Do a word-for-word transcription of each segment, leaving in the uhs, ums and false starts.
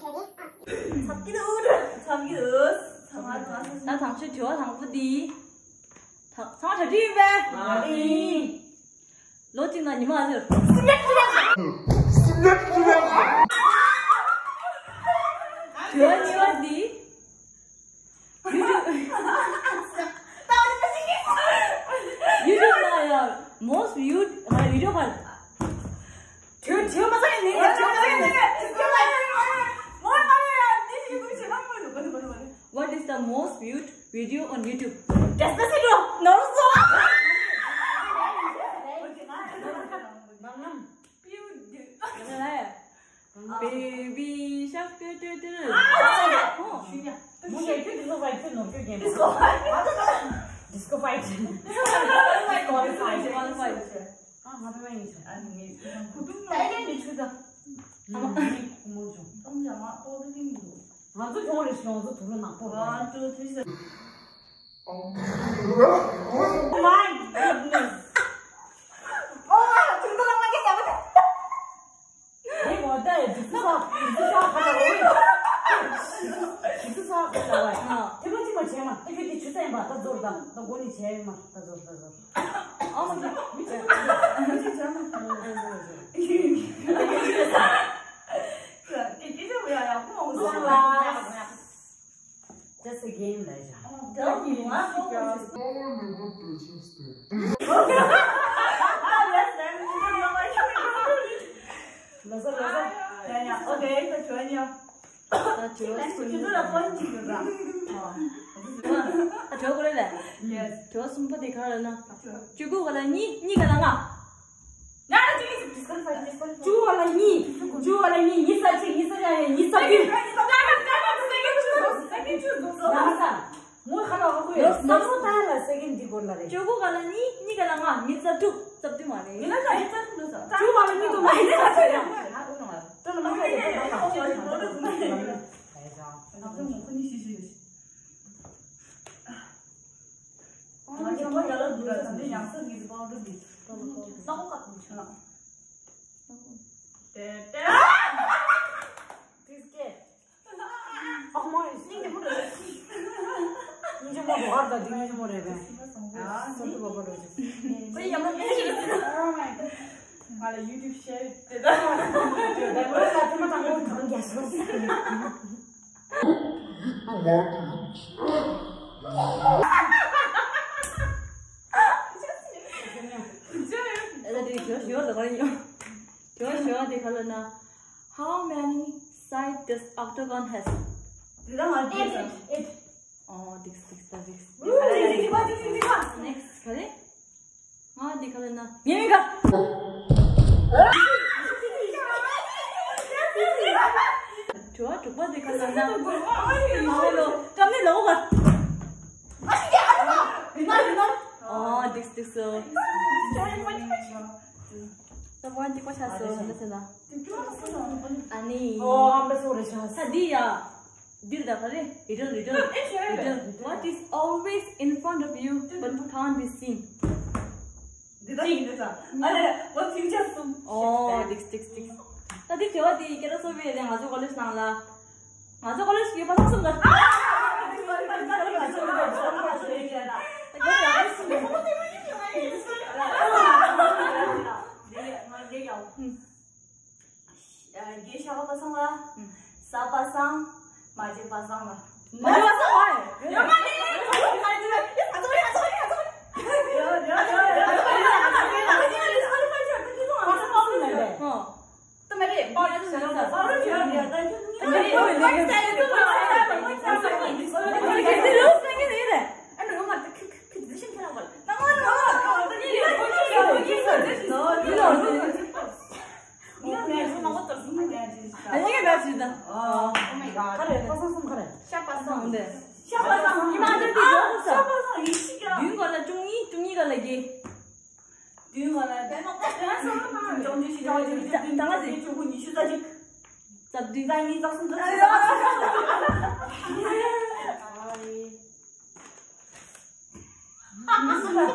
ཚབ་ཀྱི་འདུག་ཚབ་ཀྱི་འདུག་ཚང་མ་ཚང་མ་ཚང་མ། ད་དང་ཆོས་དྲི་བ་དང་པོ་འདི། ད་ཚང་མ་གྲ་སྒྲིག་ཡིན་པས། ཨ་ཨི། ལོ་གཅིག་ནང་ཉི་མ་ཨ་ཟེར། དྲི་བ་གཉིས་པ་འདི། YouTube ལ་ཡ་most viewed video ག་རེ། དྲི་བ་དྲི་བ་མ་ཚང་ཡིན་ནི། དྲི་བ་མ་ཚང་ཡིན་ནི། What is the most viewed video on YouTube? Despacito. No, so. Baby shark. ཏུ་ཏུ་ཏུ། ཨ། ཨོ། ཞུ་ཡ། མོ་ཡ་ཁྱོད་ཀྱི་སློབ་པ་ཁྱོད་ནོར་ཁྱོད་རྒན་པ། Disqualified. Disqualified. Disqualified. ཨ། ང་ཕ་མ་ཡིན་ཆོག་ཨ་ནི་ངས་ཁུ་ཏུ་ད་ཡ་ནི་ཆུ་ད། ཨ་མ། ངས་ཁུ་མོ་ཆུ། ཨམ་ཡ་མ་པོ་ཏི་ཏིང་དུ། ང་ཚོ་གྱོང་རེ་ཞིག་ང་ཚོ་དུག་ལ་ནག་པོ། One, two, three, four. Oh my goodness. ཨོ། ཐུག་ཐུག་ལ་མ་གི་ཡ་མ། ཨེ་འོ་ད་ཡ་ཇི་སུ་ས་ཇི་སུ་ས་ཁ་ལ་འོ། ཇི་སུ་ས་ཁ་ལ་བ། ཨ། ཐེ་མ་ཅི་མ་བྱས་མ་ཨེ་ཁྱོད་ཀྱི་ཆུ་ཚན་པ་ད་ཛོར་དང་ད་མགོ་ནི་བྱས་མ་ད་ཛོར་ད་ཛོར། ཨ་མ་ཟེར། མི་ཚེ་མི་ཚེ་བྱས་མ་ད་ཛོར་ད་ཛོར། ཀྱེ་ཀྱེ་ཅོ་ཡ་ཡ་ཁོ་འོང་སོང་ལ། Just a game, Laisha. དྲི་བ་གསུམ་པ་དེ་ག་རེ་ལབ་ན། བཅུ་དགུ་ག་ལ་གཉིས། གཉིས་ག་ལ་ལྔ། བཅུ་བ་ལ་གཉིས། བཅུ་བ་ལ་གཉིས། ཉི་ཤུ་རྩ་གཅིག་ཉི་ཤུ་རྩ་གཉིས། ཉི་ཤུ་རྩ་བདུན། ལ་ས། ངོ་ཁ་ལ་ཧོ་ཁོ་ཡོད། བསམ་བློ་བཏང་ལ་སེ་ཀེན་འདི་སྐོར་ལ་རེད། བཅུ་དགུ་ག་ལ་གཉིས། གཉིས་ག་ལ་ལྔ། ཉི་ཤུ་རྩ་དྲུག་རྩ་བདུན་མ་རེད། ཉི་ཤུ་རྩ་གཉིས། བཅུ་བ་ལ་གཉིས་འདུག་མ་ཡིན་ན་ཚ་ཡང་། ཏོ་ལ་མ་ཁ་ཡོད། ཏོ་ལ་མ་ཁ་ཡོད། ང་ཚོ་ངོ་ཁོ་ནི་ཤི་ཤི་ཤི། ང་ཚོ་ངོ་ཡ་ལ་འདུག་ད་འདི་ཡང་སེ་ཀེན་འདི་པའོ་ཌར་འདི། ཏོ་ལ་ཏོ་ལ་ཏོ་ལ་ཏོ་ལ། ཏེ་ཏེ། This kid. ཨ་མ་ཡིན། སྙིང་རྗེ་མོ་རེད། སྙིང་རྗེ་མོ་རེད། ཨ་ད་འདི་སྙིང་རྗེ་མོ་རེད་པས། ཨ་སོ་ཏུ་བ་བ་རོ་ཅི། ཁོ་ཡི་ཡ་མ་མེད་ཅིག་ང་ལ་ཡུ་ཊུབ་ཤེར་ཏེ་ད། ད་ལོ་ལ་ཐེ་མ་དང་པོ་གང་རྒྱ་སོ། ཨ་ད་དེ་ཞོ་ཞོ་ལ་ག་རེ་ཡོད། ཞོ་ཞོ་དེ་ག་ལ་ན། How many side does octagon has? འདི་ལ་ང་འདི་ལ། Eight. ཨོ། འགྲིག་འགྲིག་ད་འགྲིག་འགྲིག་འགྲིག་འགྲིག་འགྲིག Next ག་རེ། ང་འདི་ག་ལ་ན། ངའི་མིང་ག་དྲི་བ་དྲུག་པ་འདི་ག་ལ་ན། ཨ་ལོ། ཀམ་ནི་ལོ་ག་ཨོ། འགྲིག་འགྲིག་སོ། ད་པོ་ཨན་ཏི་པ་ཆ་སོ་ན་ཟེར་ན། ཨ་ནི། ཨོ། ཨམ་པ་སོ་རེ་ཤ། ད་འདི་ཡ། འདིར་ད་ག་རེ། Riddle, riddle, riddle. What is always in front of you but can't be seen? འདི་ད་ཡིན་ད། ཨ་ལེ་ལེ། ཨོ། ཚིག་ཆ་གསུམ། ཨོ། འགྲིག་འགྲིག་འགྲིག་ད་འདི་དྲི་བ་འདི་སྐད་གྲགས་སོ་བའི་རེད། ང་ཚོ་ཀོ་ལེཇ་ནང་ལ། ང་ཚོ་ཀོ་ལེཇ་གི་པ་སངས་སུ་འགའ། རྒྱལ་ཞྭ་པ་སངས་ལ། ས་པ་སངས། མ་བྱེད་པ་སངས་ལ། མ་བྱེད་པ་སངས་ལ། ཡོད་མ་རེད། ཡོད་ཡོད་ཡོད་ཡོད། ད་མ་རེད། པར་ཟེར་ན་པར་ཡོད་ཡོད་ད་ཁྱོད་གཉིས་ད་མ་རེད། པར་ཟེར་ན་པར་ཟེར་ན་པར་ཟེར་ན་པར་ཟེར་ན། ཨ་ཡིན་ག་ད་ཞིག་ད། Oh my god. ག་རེ་པ་སངས་སམ་ག་རེ། ཤ་པ་སངས། འདི། ཤ་པ་སངས། ཉི་མ་འདི་འདི་ཡོད་ས། ཤ་པ་སངས་ཡིན་ཤི་ག། བདུན་ག་ལ་བཅུ་གཉིས། བཅུ་གཉིས་ག་ལ་བརྒྱད། བདུན་ག་ལ་བདུན་ག་ལ་བཅུ་གཉིས། བཅུ་གཉིས། བཅུ་གཉིས། བཅུ་གཉིས། ཉི་ཤུ་རྩ་གཅིག། རྩ་བདུན། རྩ་གཉིས། རྩ་གསུམ། རྩ་གསུམ།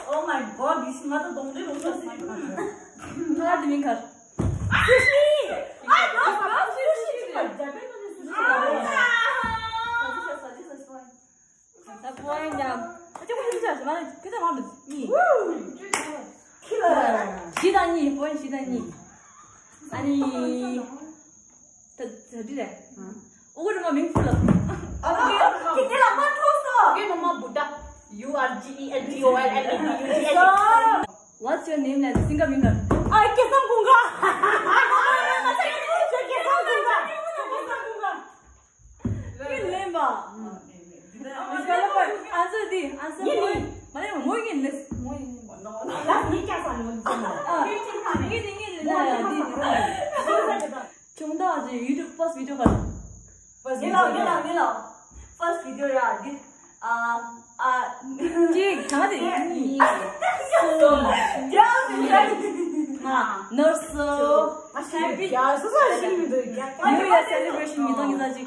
Oh my god, this is not a dongde dongde. Sushi! I love, love sushi! Japanese sushi. ད་ཕོ་ཡིན་ཀྱང་ཨ་ཅོ་ཁོ་ཚོ་ཆ་ཞིག་མ་ཁྱོད་ཚོ་མ་མི་གཉིས། བཞི་དང་གཉིས། ཕོ་ཡིན་བཞི་དང་གཉིས། ཨ་ནི། ད་ད་འདི་རེད། ཨོ་རི་མ་མིང་ཕུ་ལ། ཨ་ཁྱེད་ལ་མ་འཕྲོག་སོ། ངའི་མ་མ་བུ་ད། U R G E N T O L M E D U G H. What's your name? ལ་སིང་ག་མིང་ག། ཨ་སྐལ་བཟང་ཀུན་དགའ། སྐལ་བཟང་ཀུན་དགའ། སྐལ་བཟང་ཀུན་དགའ། ངས་ལེན་པ། ཨན་སར་འདི། ཨན་སར་ངས་ལེན། མ་ལེན་མོ་ངས་ལེན། ལགས་ངས་སྐྱག་ས་ནས་ངས་ལེན། ངས་ལེན། ངས་ལེན་ན་ཡ་འདི་འདི། ཅུང་ད་ཅི་ཡུ་ཊུབ་first video ག། First video ག། ངས་ལེན། ངས་ལེན། First video ཡ་འདི། ཨ། ཨ། གཅིག་གང་དེ། གཉིས། གསུམ། བརྒྱད། ལྔ། ནོར་སོ། ཡ་སོ་སོ་ཞིག་མི་འདུག New Year celebration ཉིས་སྟོང་ཉི་ཤུ་རྩ་གཅིག།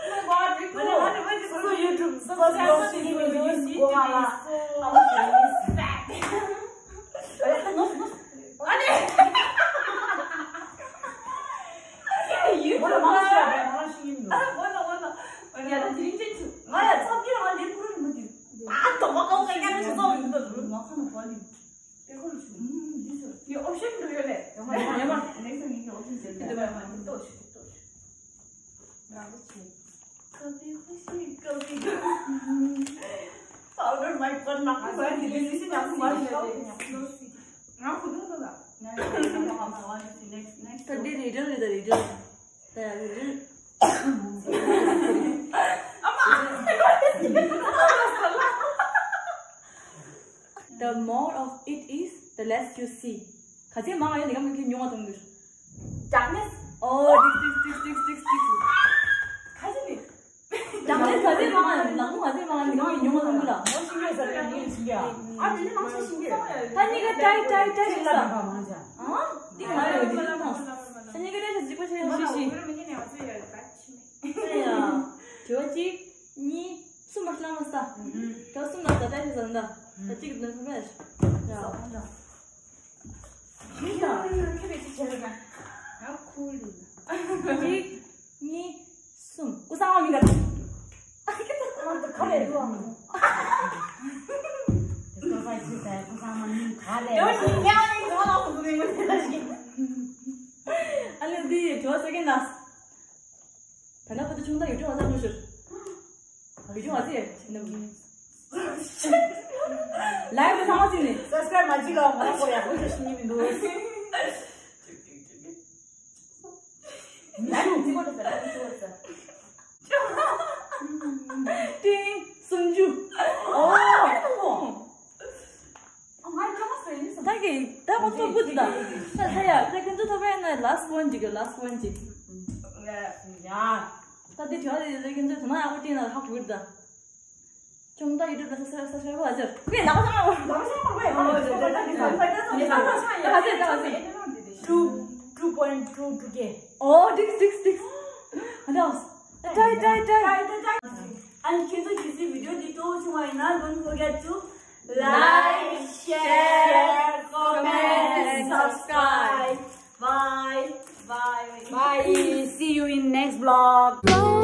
Oh my god, we cool. So YouTube, so you see me, you see me, you see me. ཨ་ནི། ཡུ་ཊུབ་པ། ཨ་ནི། ཨ་ནི། ཡ་ད་དེ་རིང་ཅན་ཚུ། ང་ཡ་ཚབ་ཀྱི་རང་ལས་ཁུར་མི་འདུག་ཨ་དོ་མ་གོང་ག་ཡ་ན་ཚོ་མི་འདུག་ང་ཁ་ན་གོ་ནི། དེ་ཁོ་ལ་ཞུ། འདི་ཚོ་ཡ་ཨོབ་ཤན་འདུག་ཡོད་ལེ། ཡ་མ་ཡ་མ། Next time ཡི་ཨོབ་ཤན་ཟེར་ཏེ་མ་མ་འདི་ཏོ་ཞུ་ཏོ་ཞུ། རང་གི་ཆེ། ཀ་པི་ཁུ་ཤི་ཀ་པི་ཁུ། Powder my god, ནག་པོ་ཟ་ནི་ལི་ལི་ཤི་ནག་པོ་མ་ཤི་ཡོད་དེ། ང་ཁུ་ཐུག་ཐུག་ལ། ང་ཡང་ཁུ་ཐུག་ཐུག་ལ། Next, next. ད་འདི་རི་ཌལ་རེད། ད་རི་ཌལ། ད་ཡ་རི་ཌལ། The more of it is, the less you see. ག་ཚད་མང་ཡོད་ནི་གམ་གི་ཉུང་བ་གཏོང་གི། Darkness. Oh, this, this, this, this, this, this. ག་ཚད་ནི། Darkness ག་ཚད་མང་ཡོད། ནག་མོ་ག་ཚད་མང་ཡོད་ནི་གམ་གི་ཉུང་བ་གཏོང་གི་ལ། མོ་ཤིང་གི་ཟ་རེད། ཉིན་ཤིང་གི་ཨ། ཨ་དེ་ནི་མང་ཤོས་ཤིང་གི། ད་ནི་ག་ཏྲའི་ཏྲའི་ཏྲའི་ཤིག་ས། ཨ་དེ་མ་ཡོད་དེ་ཐང་། ད་ནི་ག་ཏྲའི་ཤིག་གཟིགས་པ་ཆེ་ཤིག་ཤིག། ཨ་ཡ། དྲི་བ་གཅིག་གཉིས། གསུམ་མ་ཤི་ལ་མ་ས། ད་གསུམ་ལ་ད་ལྟ་ཤི་ཟ་འདྲ། ད་གཅིག་གི་དོན་ཐོབ་པས། ཡ། མི་ཡ། ཁྱེད་རེ་ཅི་བྱེད་རེ་ན། ཡ་ཁུལ་ཡིན་ན། གཅིག་གཉིས། གསུམ། ཀུ་སང་བ་མི་འགའ། ཨ་ད་ག་རེ་རེད་བ། ཀུ་སང་བ་ཅི་ཟེར། ཀུ་སང་བ་མི་ག་རེ་རེད། ཡོ་ནི་ཉ་ནི་ང་ལ་ཧུ་མི་མི་ད་ཞིག་ཨ་ལེ་འདི་ཡོད་ཟེར་གི་ན། ད་ནང་བུ་ཚོ་ཆུང་མཐའ་ཡུ་ཊུབ་བ་ཚ་མོ་ཤོར། ཡུ་ཊུབ་བ་ཚེ་ནམ་གི། ལའེག་དང་ཚང་མ་བྱིན་ནས། སབ་སི་ཀ་རའིབ་མ་བྱེད་ལ་ང་ཁོ་ཡག་པོ་ཞིག་ཤེས་ཀྱི་མི་འདུག་ཡ་ནི་ཙི་གོ་ད་ཟ་ལ་ཙི་གོ་ད་ཟ། ཏིང་སུམ་ཅུ། ཨོ། ད་གི་ད་ཁོ་ཚོ་བུད་ད། ད་ད་ཡ་ད་ཁྱེད་ཚོ་ཐོབ་པ་ཡིན་ན་ལ་སི་ཊི་ཝན་ཅིག་གི། ལ་སི་ཊི་ཝན་ཅིག་ཡ། ད་འདི་དྲི་བ་དེ་ད་ཁྱེད་ཚོ་དོ་སྣང་ཡག་པོ་སྤྲད་ན་ཧ་གོ་གི་ད། ཅུང་ད་ཡུ་ཊུབ་ལ་ས་ས་ས་ཧ་ཟེར། ངས་ལག་ས་ལག་ས་ལག་ས་ལག་ས། Two, two point two two K. Oh, dicks, dicks, dicks. ཨ་ད། ད་ད་ད། ཨ་ནི་ཁྱེད་ཚོ་གལ་སྲིད་བི་ཌི་ཡོ་འདི་སྤྲོ་པོ་བྱུང་བ་ཡིན་ན། Don't forget to like, share, comment, subscribe. Bye, bye. Bye. See you in next vlog.